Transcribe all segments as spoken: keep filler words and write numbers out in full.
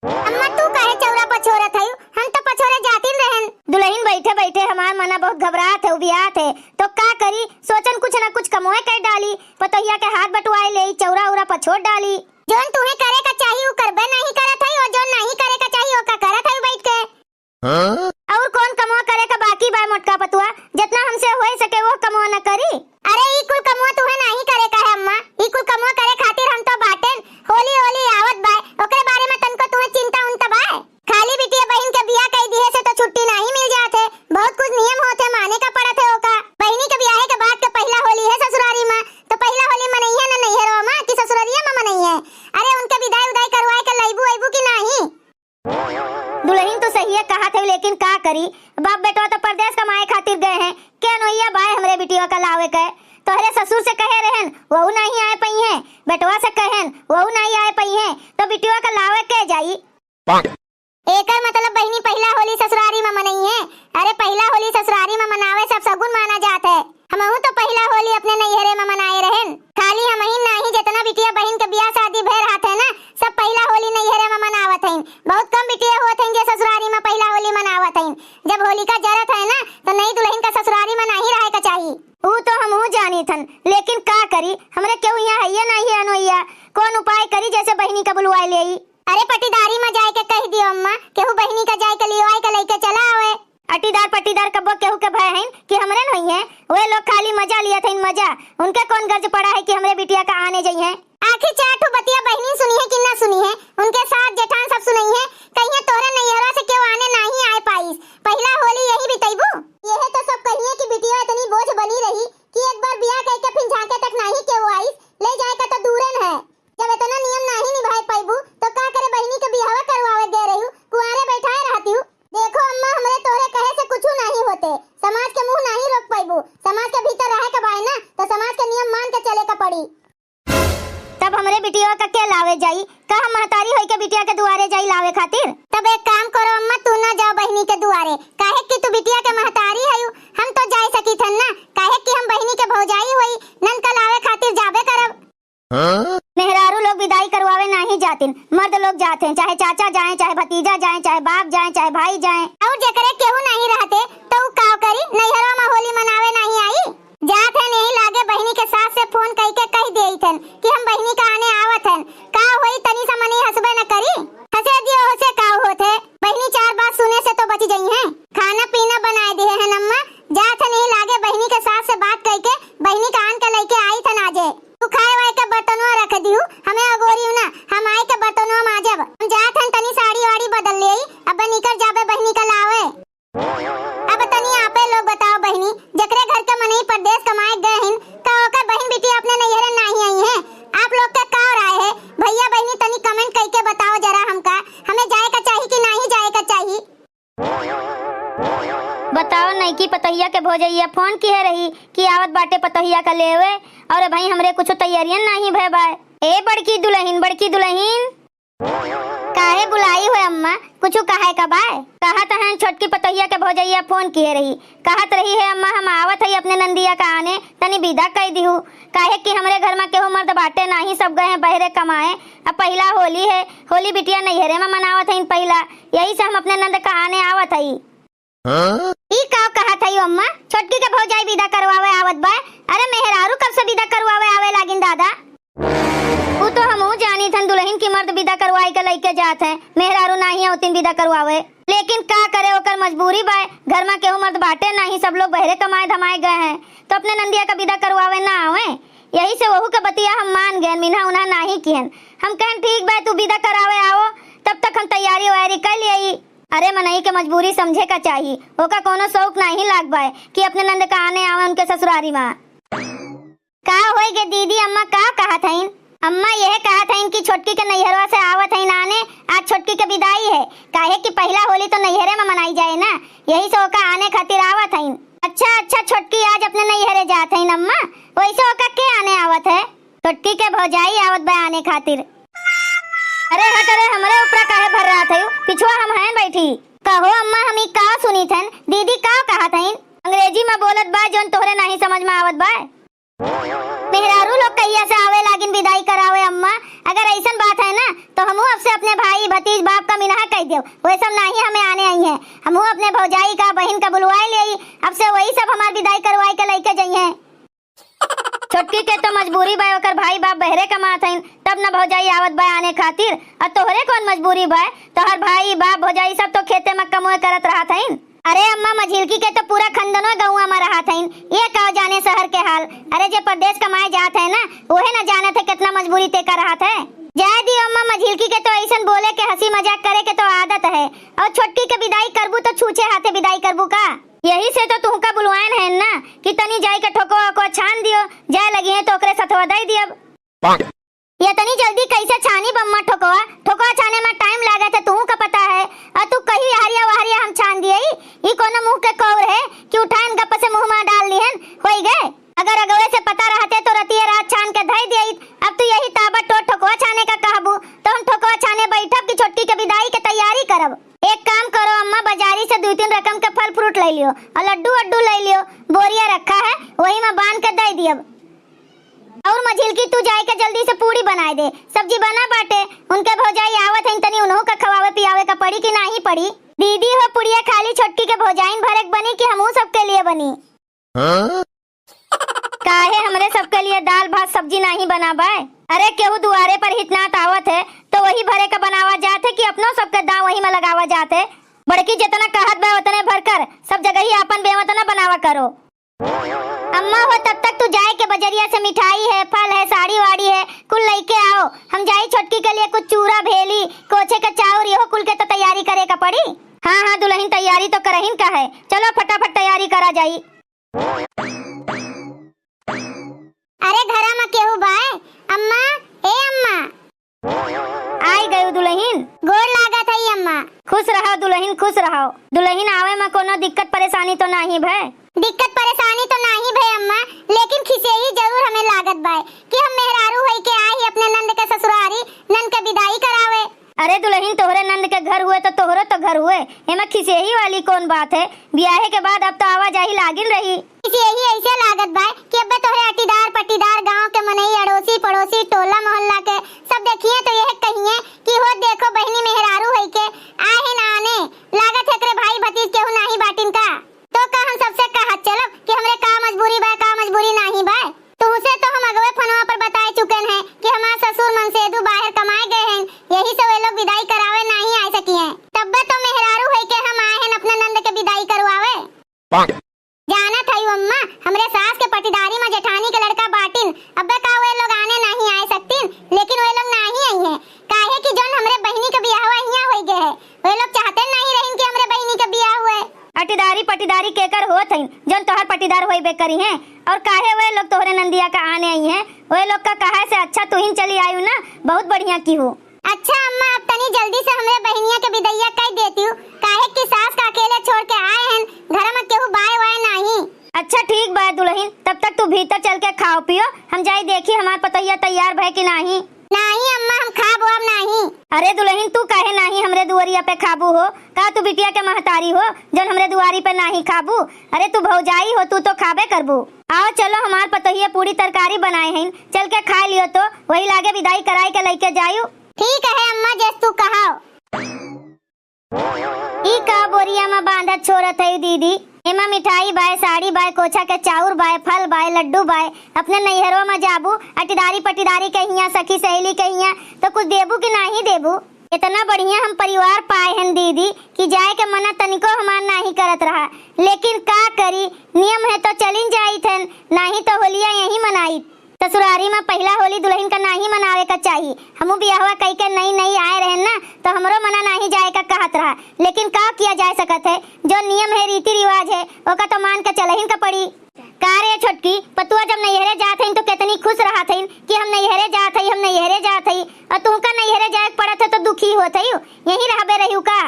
अम्मा, तू काहे चौरा पछोरत हयू? हम तो पछोरे जातिन रहन। दुलहिन, बैठे बैठे हमार मना बहुत घबरात है, उबियात है, तो का करी? सोचन कुछ न कुछ कमोए कर डाली, पतोहिया के हाथ बटवाए लेई, चौरा उरा पछोर डाली। जौन तुहे करे का चाही, उ करबे नाहीं करत हई, और जौन नाहीं करे का चाही, ओका करत हई बैठ के। हाँ? और कौन कमवा करे का बाकी बा मोटका पतुआ? जितना हमसे होए सके वो कमवा न करी। अरे, ई कुल कमवा तुहे नाहीं करे का है अम्मा, ई कुल कमवा करे खातिर हम तो बाटेन। होली, होली आवत बा, ओकरे बारे में तनको तुहे चिंता उंता बा? खाली बिटिया बहिन के बियाह कई दिहे से तो छुट्टी नाहीं मिल जात है, बहुत कुछ नियम होत है, माने का पड़त है ओका। बहिनी के बियाहे के बाद के पहिला होली है ससुरारी में, तो पहिला होली मनइहे न नैहरवा में कि ससुररिया में मनइहे? अरे, उनके विदाई उदाई करवाए के लइबू अइबू कि नाहीं? दुलहिन, तू सहिए कहत है, लेकिन का करी, बाप बेटवा तो परदेस कमाए खातिर गए हैं, के अनोइया बाय हमरे बिटिया का लावे के? तोहरे ससुर से कहे रहन, वहू नाहीं आए पइहें, बेटवा से कहन, वहू नाहीं आए पइहें, तो बिटिया का लावे के जाई? एकर मतलब बहिनी पहिला होली ससुरारी में मनइहे? अरे, पहिला होली ससुरारी में मनावे सब सगुन माना जात है। हमहू तो पहिला होली अपने नैहरे में मनाए रहन। खाली हमहिन नाहीं, जितना बिटिया बहिन के बियाह शादी भय रहत है ना, सब पहिला होली नैहरे में मनावत हइन। बहुत कम बिटिया होत हइन जे ससुरारी में पहिला होली मनावत हइन। जब होलिका जरत है ना, तो नई दुलहिन का ससुरारी में नाहीं रहे का चाही। ऊ तो हमहू जानी थन, लेकिन का करी, हमरे केहू यहाँ हइये नाहीं है अनोइया। कौन उपाय करी जैसे बहिनी का बुलवाए लेई? अरे, पटीदारी में जाए के कह दियो अम्मा, केहू बहिनी का जाए के लिवाए के लइके चला आवे। अटीदार पटीदार कब्बो केहू के भय हइन कि हमरे न होइहें? वे लोग खाली मजा लियत हइन, मजा। उनके कौन गर्ज पड़ा है कि हमरे बिटिया का आने जइहें? आखिर चार ठो बतिया बहिनी सुनिहे कि ना सुनिहे, उनके सास जेठान सब सुनइहे, कहिए तोहरे नैहरा से केहू आने नाहीं आए पाइस, पहिला होली यही बितइबू। यह तो सब कहिए कि बिटिया इतनी बोझ बनी रही कि एक बार बियाह कइके फिर झांके तक नाहीं केहू आइस, ले जाए का तो दूरन है। जब इतना नियम नाहीं निभाए पाइबू, तो का करे बहिनी के बियाहवा करवावे गए रहिउ, कुंवारे बैठाए रहतिउ। देखो अम्मा, हमरे तोहरे कहे से कुछू नाहीं होते, समाज के मुंह नाहीं रोक पाइबू। समाज के भीतर रहे के बाय ना, तो समाज के नियम मान के चले के पड़ी। तब हमरे बिटिया का के लावे जाई? का हम महतारी होई के बिटिया के दुआरे जाई लावे खातिर? तब एक काम करो अम्मा, तू ना जाओ बहिनी के दुआरे, काहे कि तू बिटिया के महतारी हयू। हम तो जाए सकी थन ना, काहे कि हम बहिनी के भौजाई होई, नन का लावे खातिर जाबे करब। हाँ? मेहरारू लोग विदाई करवावे नाहीं जातिन, मर्द लोग जात हैं, चाहे चाचा जाएं, चाहे भतीजा जाएं, चाहे बाप जाएं, चाहे भाई जाएं। और जेकरे केहू नाहीं रहते, तो ऊ का करी? नैहरवा में होली मनावे नाहीं आई? जात है नहीं लागे, बहिनी के सास से फोन कइके कह देइत हन कि हम बहिनी का आने आवत हन। का होई, तनी सा मनई हंसबे न करी? हंसे दियो, ओसे का होत है? बहिनी चार बात सुने से तो बची जइहें। खाना पीना बनाए दिहे हन अम्मा, जात है नहीं लागे, बहिनी के सास से बात कइके बहिनी का आन के लइके आइत हन आजे। तू खाए वाए के बर्तनवा रख दिहू, हमें अगोरियू ना, हम आए के बर्तनवा माजब। हम जात हन, तनी साड़ी वाड़ी बदल लेई, अब निकर जाबे बहिनी का लावे। अब तनी आपे लोग बताओ बहिनी, जेकरे घर के मनई परदेस कमाए गए हिन, त ओकर बहिन बिटिया अपने नैहरे नाहीं आई हैं? आप लोग के का राय है? भइया बहिनी तनी comment कइके बताओ जरा हमका, हमें जाए का चाही कि नाहीं जाए का चाही? बताओ, नईकी पतोहिया के भौजइया फोन किहे रही कि आवत बाटे पतोहिया का लेवे, और भाई हमरे कुछ तैयारियन नाहीं भय बाय। ए बड़की दुलहिन, बड़की दुलहिन, काहे बुलाई हो अम्मा, कुछ कहे का बाय? कहत हैं छोटकी पतोहिया के भौजइया फोन किहे रही, कहत रही है अम्मा हम आवत हई अपने नंदिया का आने, तनी विदा कई दिहू, काहे कि हमरे घर में केहू मर्द बाटे नाहीं, सब गए हैं बहरे कमाए। अब पहिला होली है, होली बिटिया नैहरे में मनावत हईन पहिला, यही से हम अपने नंद का आने आवत हई। हाँ? ई का कहत हई अम्मा, छोटकी के भौजाई विदा करवावे आवत बा? अरे मेहरारू कब से विदा करवावे आवे लागिन दादा? उ तो हमहू जानी थन दुलहिन की मर्द विदा करवाई के लइके जात हैं, मेहरारू नाहीं आवतिन विदा करवावे। लेकिन का करे, ओकर मजबूरी बाय, घर में केहू मर्द बाटे नाहीं, सब लोग बहरे कमाए धमाए गए हैं, तो अपने नंदिया का विदा करवावे ना आवे। यही से वहू के बतिया हम मान गए, मिन्हा उन्हा नाहीं किहन। हम कहन ठीक बाय, तू विदा करावे आओ, तब तक हम तैयारी वैयारी कर लिए। अरे मनई के मजबूरी समझे का चाही, ओका कोनो शौक नाहीं लाग बाय कि अपने नंद का आने आवे उनके ससुरारी में। का होई गे दीदी, अम्मा का कहत हईन? अम्मा यह कहत हईन कि छोटकी के नैहरवा से आवत हईन आने, आज छोटकी के विदाई है, काहे कि पहिला होली तो नैहरे में मनाई जाए ना, यही से ओका आने खातिर आवत हईन। अच्छा, अच्छा, छोटकी आज अपने नैहरे जात हईन अम्मा, वैसे ओका के आने आवत है? छोटकी के भौजाई आवत बा आने खातिर। अरे हट, अरे हमरे ऊपरा काहे भर्रात हयू, पिछुआ हम हैं बैठी। कहो अम्मा, हम ई का सुनी थन, दीदी का कहत हईन? अंग्रेजी में बोलत बा, जौन तोहरे नाहीं समझ में आवत बा। मेहरारू लोग कहिया से आवे लागिन विदाई करावे अम्मा? अगर अइसन बात है ना, तो हमहू अब से अपने भाई, भतीज, आपका मिनहा कह दियो, वह सब नाही हमें आने आई है। हमहू अपने भौजाई का, बहिन का बुलवाए ले आई, अब से वही सब हमार विदाई करवाए के लइके जइहें। छोटकी के तो मजबूरी बा, ओकर भाई बाप बहरे कमात हइन, तब न भौजाई आवत बा आने खातिर। अ तोहरे कौन मजबूरी बा? तोहर भाई बाप भौजाई सब तो खेते में कमोए करत रहत हइन। अरे अम्मा, मझिलकी के तो पूरा खंदनो गौवा में रहत हइन, ये का जाने शहर के हाल। अरे जे परदेस कमाए जात है ना, ओहे न जानत है कितना मजबूरी ते का रहत है। जाए दियो अम्मा, मझिलकी के तो ऐसन बोले के, हंसी मजाक करे के तो आदत है। और छोटकी के विदाई करबू तो छूछे हाथे विदाई करबू का? यही से तो तुहका बुलवाएन है ना कि तनी जाई के ठोकवा ओकवा छान दियो, जाए लगी है तो ओकरे सथवा दई दियब। ये तनी जल्दी कैसे छानी बम्मा ठोकवा? ठोकवा छाने में टाइम लागत है, तुहू का पता है। और तू कही हरिया वहरिया हम छान दिए, ई कोनो मुंह के कौर है कि उठाएन गप से मुंह में डाल लिहन, होई गए। अगर अगवे से पता रहते तो रतिये रात छान के धई दिए। अब तू यही ताबड़ तोड़ ठोकवा छाने का कहबू, तो हम ठोकवा छाने बैठब कि छोटकी के विदाई के तैयारी करब? एक काम करो अम्मा, बाजारी से दुई तीन रकम के फल फ्रूट ले लियो और लड्डू वड्डू ले लियो, बोरिया रखा है, वही में बांध के दे दियब। और मझिलकी, तू जाए के जल्दी से पूड़ी बनाए दे, सब्जी बना बाटे, उनके भौजाई आवत हैं, तनी उन्हों का खवावे पियावे का पड़ी कि नाही पड़ी? दीदी हो, पुड़िया खाली छोटकी के भौजाइन भरे के बनी कि हमहू सबके लिए बनी? हाँ? काहे हमरे सबके लिए दाल भात सब्जी नाही बनाबे? अरे केहू दुआरे पर हितनात आवत है तो वही भरे का बनावा जात है कि अपनो सबके दाव वही में लगावा जात है? बड़की जितना कहत बा उतने भर कर, सब जगह ही आपन बेवत न बनावा करो। अम्मा हो, तब तक तू जाए के बजरिया से मिठाई है, फल है, साड़ी वाड़ी है, कुल लइके आओ। हम जाई छोटकी के लिए कुछ चूरा, भेली, कोछे के चाउर, यहो कुल के तो तैयारी करे का पड़ी। हाँ हाँ दुलहिन, तैयारी तो करहिन का है, चलो फटाफट तैयारी करा जाई। अरे घरा में केहू बाय? अम्मा, ए अम्मा। आई गयू दुलहिन। गोड़ लागत हई अम्मा। खुश रहो दुलहिन, खुश रहो। दुलहिन, आवे में कोनो दिक्कत परेशानी तो नाही भय? दिक्कत परेशानी तो नाही भय अम्मा, लेकिन खिसेही जरूर हमें लागत बाय कि हम मेहरारू होई के आई ही अपने नंद के ससुरारी, नंद के विदाई करावे। अरे दुलहिन, तोहरे नंद के घर हुए तो तोहरो तो घर हुए, एमा खिसेही वाली कौन बात है? बियाहे के बाद अब तो आवाजाही लागिन रही। खिसेही ऐसे लागत बाय कि अब्बे तोहरे अटीदार पटीदार, गांव के मनई, अड़ोसी पड़ोसी, टोला मोहल्ला के सब देखिए तो यह कहिए कि हो देखो बहिनी मेहरारू होई के आहे ना आने, लागत है एकरे भाई भतीज केहू नाही बाटिन का? तो का हम सबसे कहत चलब कि हमरे का मजबूरी बा, का मजबूरी नाही बा? तुहसे तो हम अगवे फोनवा पर बताए चुकेन हैं कि हमार ससुर मनसेदू बाहर कमाए गए हैं, यही से वे लोग विदाई करावे नाही आए सकी हैं। तब्बे तो मेहरारू होई के हम आए हैं अपने नंद के विदाई करवावे। जानत हई अम्मा, हमरे सास के पटीदारी में जेठानी के लड़का बाटिन, अब्बे का वे लोग आने नाही आए सकतीन, लेकिन वे लोग नाही आई हैं, काहे कि जौन हमरे बहिनी के बियाहवा हियां होई गए है, वे लोग चाहते नाही रहिन कि हमरे बहिनी के बियाह हुए। अटीदारी पटीदारी केकर होत हईन, जौन तोहर पटीदार होइबे करी हैं? और काहे वे लोग तोहरे नंदिया का आने आई हैं? वे लोग का कहे से अच्छा तुहिन चली आयु ना, बहुत बढ़िया किहू। अच्छा अम्मा, अब तनी जल्दी से हमरे बहिनिया के बिदैया कई देतिउ, काहे कि सास का अकेले छोड़ के आए हैं, घर में केहू बाय वाय नाही। अच्छा ठीक बा दुलहिन, तब तक तू भीतर चल के खाओ पियो, हम जाई देखी हमार पतोहिया तैयार भय कि नाही। नाही अम्मा, हम खाब वाब नाही। अरे दुलहिन, तू काहे नाही हमरे दुआरिया पे खाबू हो? का तू बिटिया के महतारी हो, जौन हमरे दुआरी पे नाही खाबू? अरे तू भौजाई हो, तू तो खाबे करबू। आओ चलो, हमार पतोहिया पूरी तरकारी बनाए हईन, चल के खाए लियो तो, वही लागे विदाई कराई के लइके जायु। ठीक है अम्मा, जैस तू कहाओ। ई का बोरिया में बांधत छोड़त हई दीदी? एमा मिठाई बाय, साड़ी बाय, कोछा के चाउर बाय, फल बाय, लड्डू बाय। अपने नैहरो में जाबू, अटीदारी पटीदारी के हियां, सखी सहेली के हियां, तो कुछ देबू कि नाही देबू? इतना बढ़िया हम परिवार पाए हन दीदी कि जाए के मना तनिको हमार नाही करत रहा, लेकिन का करी, नियम है तो चलिन जाइत हन, नाही तो होलिया यहीं मनाइत। ससुरारी में पहिला होली दुलहिन का नाही मनावे का चाही। हमू बियाहवा कई के नई नई आए रहन ना, तो हमरो मना नाही जाए का कहत रहा, लेकिन का किया जा सकत है, जो नियम है, रीति रिवाज है, ओका तो मान के चलहिन का पड़ी। का रे छोटकी, पतुआ जब नैहरे जात हईन तो कितनी खुश रहत हईन कि हम नैहरे जात हई, हम नैहरे जात हई, और तुमका नैहरे जाए के पड़त है तो दुखी होत हई, यहीं रहबे रहिउ का?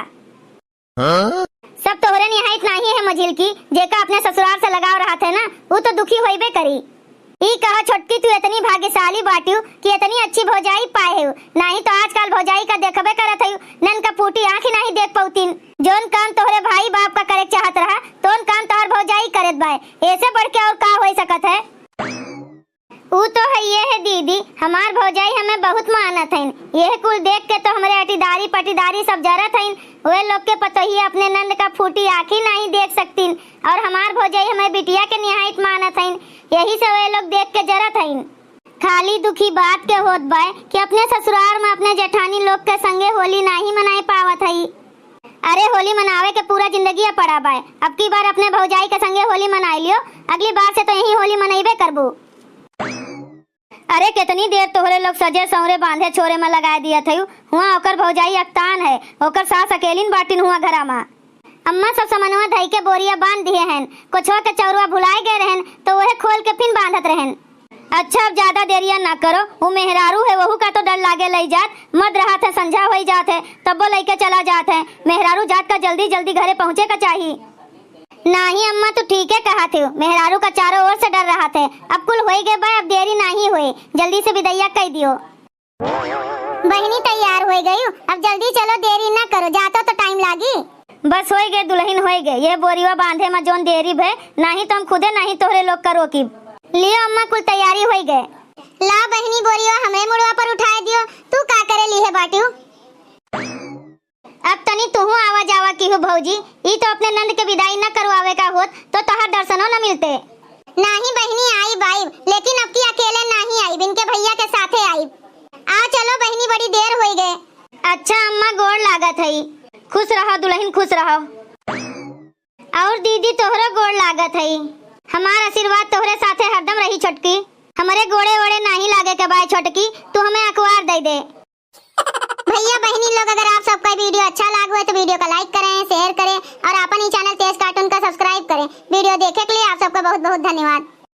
हाँ? सब तोहरे निहायत नाही है मझिलकी, जेका अपने ससुरार से लगाव रहत है ना, उ तो दुखी होइबे करी। ई कहा छोटकी, तू इतनी भाग्यशाली बाटिउ कि इतनी अच्छी भौजाई पाए हउ, नाही तो आजकल भौजाई का देखबे करत हउ, नन का फूटी आँखी नाही देख पउतीन। जौन काम तोहरे भाई बाप का करे के चाहत रहा, तौन काम तोहर भौजाई करत बाय, ऐसे बढ़ के और का हो सकत है? ऊ तो हइये है दीदी, हमार भौजाई हमें बहुत मानत हइन। यह कुल देख के तो हमरे अटीदारी पटीदारी सब जरत हइन। वे लोग के पतोहिया अपने नंद का फूटी आँखी नाहीं देख सकतीन, और हमार भौजाई हमें बिटिया के निहायत मानत हइन, यही से वे लोग देख के जरत हइन। खाली दुखी बात के होत बाय कि अपने ससुरार में अपने जेठानी लोग के संगे होली नाहीं मनाए पावत हई। अरे, होली मनावे के पूरा जिंदगी पड़ा बाय, अब की बार अपने भौजाई के संगे होली मनाए लियो, अगली बार से तो यहीं होली मनइबे करबू। अरे, केतनी देर तोहरे लोग सजे संवरे बांधे छोरे में लगाए दियत हयू। हुआं ओकर भौजाई अकतान है, ओकर सास अकेलिन बाटिन हुआं घरा मा। अम्मा सब समनवा धई के बोरिया बांध दिहे हन। कोछवा के चौरवा भुलाए गए रहन, तो वहे खोल के फिन बांधत रहन। अच्छा, अब ज्यादा देरिया ना करो, उ मेहरारू है, वहू का तो डर लागे लई जात, मर्द रहत है, संझा होई जात है, तब्बो लइके चला जात है। मेहरारू जात का जल्दी जल्दी घरे पहुँचे का चाही। नाहीं अम्मा, तू ठीके कहत हो, मेहरारू का चारों ओर से डर रहत है। अब कुल होई गए बा, अब देरी नाहीं होए, जल्दी से बिदैया कई दियो। बहिनी तैयार होई गयू, अब जल्दी चलो, देरी ना करो, जातो तो टाइम लागी। बस होई गए दुलहिन होई गए, ये बोरिवा बांधे मा जौन देरी भे, नाहीं तो हम खुदे नाहीं तोहरे लोग का रोकीब। लियो अम्मा, कुल तैयारी होई गए। ला बहिनी, बोरिवा हमरे मुड़वा पर उठाए दियो, तू का करे लिहे बाटियो? अब तनी तुहू आवा जावा किहू भौजी, ई तो अपने नंद के विदाई न करवावे का होत तो तोहार दर्शनो न मिलते। नाहीं बहिनी, आइब आइब, लेकिन अब की अकेले नाहीं आइब, इनके भैया के साथे आइब। आ चलो बहिनी, बड़ी देर होई गए। अच्छा अम्मा, गोड़ लागत हई। खुश रहो दुलहिन, खुश रहो। और दीदी, तोहरो गोड़ लागत हई। हमार आशीर्वाद तोहरे साथे हरदम रही छोटकी। हमरे गोड़े ओड़े नाहीं लागे के बाय छोटकी, तू हमें अखबार दे दे। भैया बहिनी लोग, अगर आप सबका वीडियो अच्छा लाग हुए तो वीडियो का लाइक करें, शेयर करें और आपन ही चैनल तेज कार्टून का सब्सक्राइब करें। वीडियो देखे के लिए आप सबका बहुत बहुत धन्यवाद।